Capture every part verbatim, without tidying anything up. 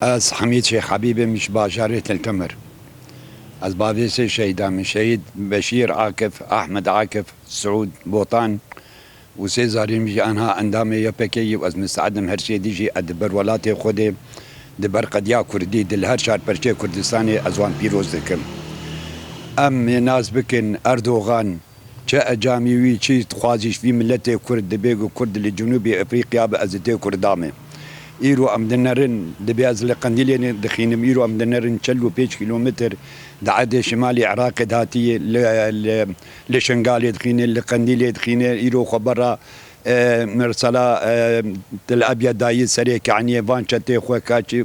Ez Hemîd Şêx Hebîb im, ji bajarê Til Timir. Ez bavê sê şehîdan me, Şehîd Beşîr Akif, Ahmed Akif, Siûd Botan û sê zarê min jî anha endamê Y P K'yê û ez misteed im her sêdî jî ez di ber welatê xwe de, di ber qediya kurdî, di li her çar perçeyê Kurdistanê ez wan pîroz dikim. Em ê nas bikin Erdogan, çi ecamî wî, çi dixwazî ji vî miletê Kurd, dibê ku Kurd li Cinûbê Efrîqya be, ez li tê Kurda me. Îro em dinerin, dibê ez li Qendîlê dixînim, îro em dinerin çil û pênc kîlometr di erdê şimalê Iraqê de hatiye, li, li, li Şingalê dixîne, li Qendîlê dixîne, îro xwe berra, e, mesela, e, Til Ebyed dayî serê kaniyê van çetê xwe ka çi,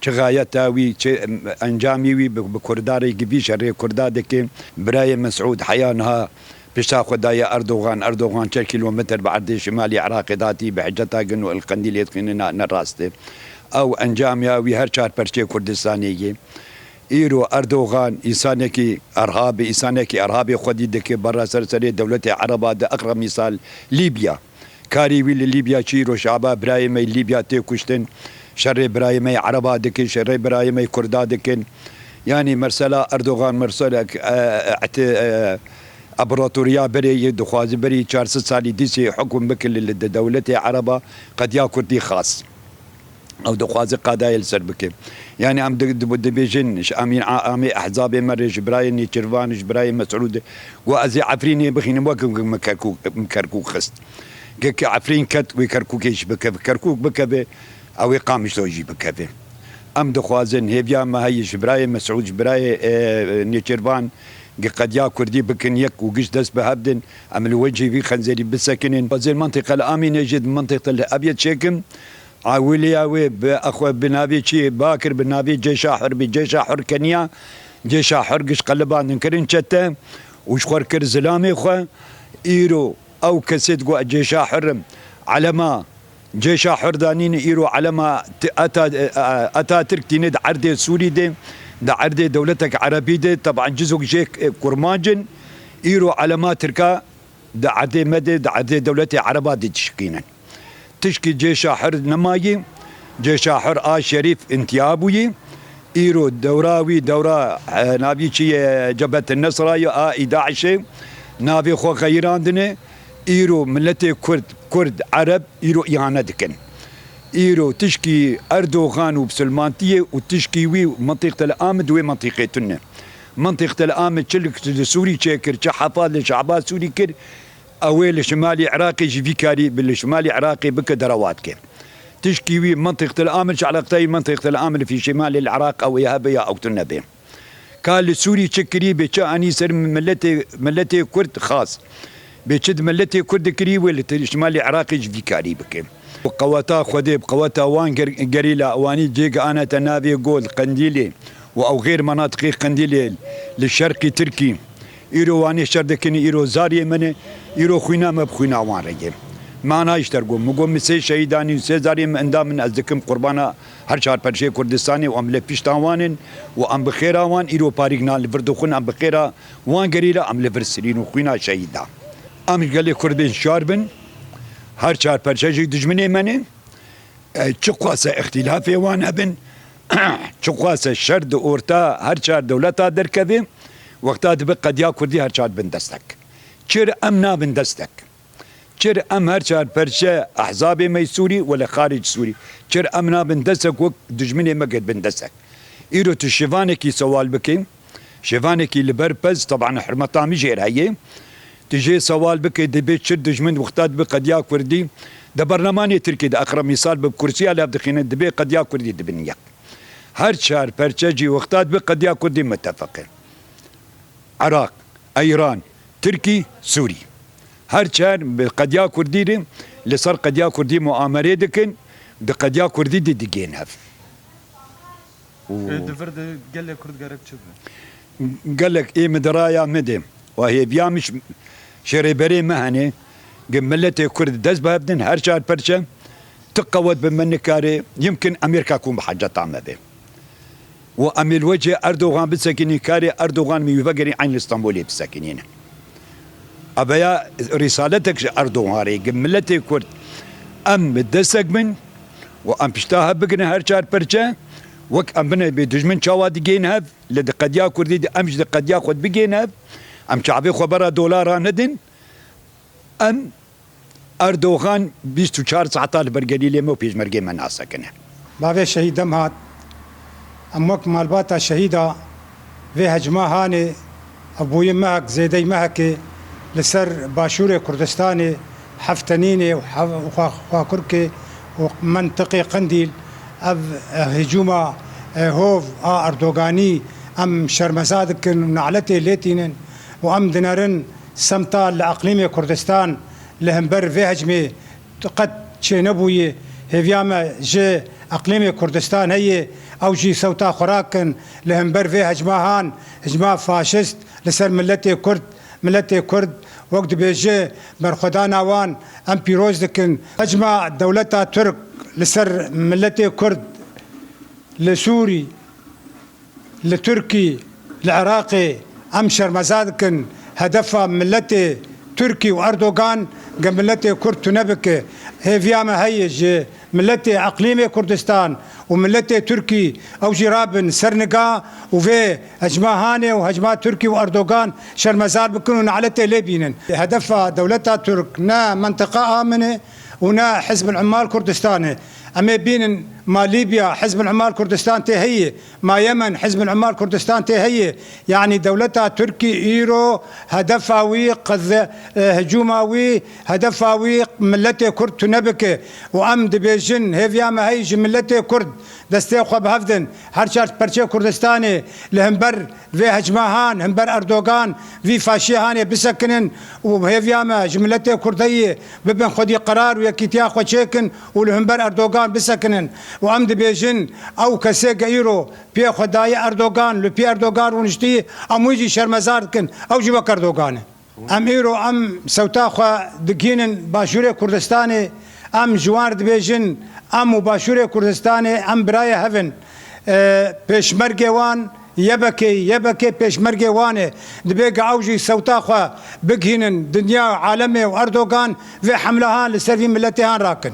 çi xayeta wî, çi encamî wî bi, bi Kurda re givî şerê Kurda dike. Birayê Mesûd heya niha pişta xwe daye Erdogan. Erdogan çar kîlometr bi erdê şimalî Iraqê datî bi hiceta gin û li Qendîlê dixîne, na, ne rast e. Ew encamiya wî her çar perçê Kurdistanê ye. Îro Erdogan însanekî erhabî, însanekî erhabê xwedî dike, berra ser serê dewletê Ereba de, eqra mîsal Lîbya. Karî wî li Lîbya çi, îro şaba birayê me Lîbya tê kuştin, şerê birayê me Ereba dikin, şerê birayê me Kurda dikin. Yanî mersela Erdogan merselek, e, e, eti, e, împaratoriya berê yê dixwaze berî çar sed salî dîsê hukm bike li, li dewletê Ereba, qediya Kurdî xas. Ew dixwaze qadayê li ser bike. Yanî em di, di, dibêjin, ji em yîn a-, amê ehzabê me re, ji birayê Nêçirvan, ji birayê Mesûd, got ez ê Efrînê bixînim, wek min Kerkûk, min Kerkûk xist. Geke Efrîn ket, wê Kerkûkê jî bikeve. Kerkûk bikeve, ew ê Qamişlo jî bikeve. Em dixwazin, hêviya me heye ji birayê Mesûd, ji birayê, e, Nêçirvan, gi qediya Kurdî bikin yek û giş dest bi hev din, em li we cî vî xenzerî bisekinin. Xwezên mentiqe li Amînê jî di mentiqe li Ebyed çêkim. Ewiliya wê bi, xwe bi navê çi ba kir, bi navê Cêşa Hur bî. Cêşa Hur keniya, Cêşa Hur giş qelibandin kirin çete û ji xwe kir zilamê xwe. Îro ew kesê digot Cêşa Hur im. Elema Cêşa Hur danîne, îro elema ti-, Ata-, e, e, Atatürk tîne di erdê Sûrî de, di erdê dewletek Erebî de, teban cizok jê, e, kurmanc in. Îro elema Tirka di erdê me de, di erdê dewletê Ereba de dişikînin. Tişkî Cêşa Hur nemayî, Cêşa Hur a Şerîf întiha bûyî. Îro dewra wî, dewra, e, navî çi ye, Cebhet Nesra ye, a î DAIŞê, navê xwe xeyirandine. Îro miletê Kurd, Kurd, Ereb îro îhane dikin. Îro tişkî Erdogan û bisilmantiyê û tişkî wî mentiq Tel Amid wê mentiqê tune. Mentiq Tel Amid çi li, li Sûrî çêkir, çi hefat li şaba Sûrî kir, ew ê li şimalî Iraqê jî vî karî bi li şimalî Iraqê bike derewa dike. Tişkî wî mentiq Tel Amid, çi eleqteyî mentiq Tel Amid fî şimalê li Iraq ew ê hebe ya ew tune be. Ka li Sûrî çi kirî bê, çi anî ser miletê, miletê Kurd xas. Bê çi di miletê Kurd dikirî wê li te-, şimalê Iraqê jî vî karî bike. Bi qeweta Xwedê, bi qeweta wan ger-, gerîla, wanî cêgihane te navê Gol, Qendîlê û ew xêr menatiqê Qendîlê li şerqî Tirkî. Îro wanê şer dikin, îro zariyê min e, îro xwîna me bi xwîna wan re ye. Me anha ji te re got, min got, min sê şehîdanî û sê zariyê min endam in, ez dikim qurbana her çar perçeyê Kurdistanê û em li pişta wan in û em bi xêra wan îro parîk nan li vir dixwin, em bi xêra wan gerîla em li vir sirîn û xwîna şehîda. Em ji gelê Kurd bên şar bin, her çar perçe jî dijminê me ne. E, çiqas e îxtîlafê wan hebin, çiqas e şer di orta her çar dewleta derkeve, wexta dibe qediya Kurdî her çar bin destek. Çir em nabin destek. Çir em her çar perçe ehzabê me Sûrî wele xaric Sûrî. Çir em nabin destek wek dijminê me girbin destek. Îro tu şivanekî sewal bikî, şivanekî li ber pez, teban hurmeta min jê re heye. Tu jê sewal bikî, dibê çir dijmin wexta dibe qediya Kurdî, di bernamanê Tirkî de eqra mîsal bi kursiya lav dixîne, dibê qediya Kurdî dibin yek. Her çar perçe jî wexta dibe qediya Kurdî mutefeq e. Iraq, Îran, Tirkî, Sûrî. Her çar bi qediya Kurdî re, li ser qediya Kurdî muamerê dikin, di qediya Kurdî de digên hev. Û Ê, di vir de gelê Kurd gerek çi be? Gelek ê min di raya min de. Wa hêviya min ş-, şêrêberê me hene, gi miletê Kurd dest bi hev din, her çar perçe, tu qewet bi min nikare, yimkin Amerîka ku bi heceta me be. Û em ê li wecê Erdogan bisekinî, karê Erdogan min wî vegerî eyn li Stenbolê bisekinîne. Eveya rîsaletek ji Erdogan re, gi miletê Kurd em bi destek bin û em pişta hev bigrin her çar perçe Wek em binê bê dijmin çawa digên hev, li di qediya Kurdî de em ji di qediya xwe bigên hev, em çavê xwe bera dolara nedin, em Erdogan bîst û çar saeta li ber gelîlê me û pêşmergê me nasekine. Bavê şehîd dem hat. Em wek malbata şehîda vê hecma hanê, ev bûye mehek, zêdey mehekê li ser başûrê Kurdistanê, Heftenînê û Hev-, û Xwa-, Xwakurkê û mentiqê Qendîl, ev, e, hicûma, e, hov a Erdoganî em şermeza dikin û naletê lê tînin û em dinerin semta li eqlîmê Kurdistan li hember vê hecmê qet çênebûye. Hêviya me ji eqlêmê Kurdistan heye, ew jî sewta xwe rakin li hember vê hecma han, hicma faşist li ser miletê Kurd. Miletê Kurd, wek dibêje, berxwedana wan em pîroz dikin. Hecma dewleta Tirk li ser miletê Kurd li Sûrî, li Tirkî, li Iraqê em şermeza dikin. Hedefa miletê Tirkî û Erdogan ge miletê Kurd tune bike. Hêviya me heye ji miletê eqlîmê Kurdistan û miletê Tirkî ew jî rabin ser niga û vê hecma hanê û hecma Tirkî û Erdogan şermezar bikin û naletê lê bînin. Hedefa dewleta Tirk ne mentiqa a min e û ne Hizb el-Ummal Kurdistan e. Em ê bînin ma Lîbya Hizb el-Ummal Kurdistan tê heye. Ma Yemen Hizb el-Ummal Kurdistan tê heye. Yanî dewleta Tirkî îro hedefa wî, qeze-, e, hicûma wî, hedefa wî miletê Kurd tune bike. Û em dibêjin, hêviya me heye ji miletê Kurd destê xwe bi hev din. Her çar perçê Kurdistanê li hember vê hecma han, hember Erdogan, vî faşiyê hanê bisekinin û hêviya me ji miletê Kurd heye bibin xwedî qerar û yekîtiya xwe çêkin û li hember Erdogan bisekinin. Û em dibêjin, ew kesê ke îro piyê xwe daye Erdogan, li pî Erdogan rûniştî, em wî jî şermezar dikin. Ew jî wek Erdogan e. Em îro em sewta xwe digihînin başûrê Kurdistanê, em ji wan re dibêjin, em û başûrê Kurdistanê em birayê hev in. E, pêşmergê wan Y B K, Y B K pêşmergê wan e. Dibê ge ew jî sewta xwe bigihînin dinya û alemê û Erdogan vê hemlehan li ser vî miletê han rakin.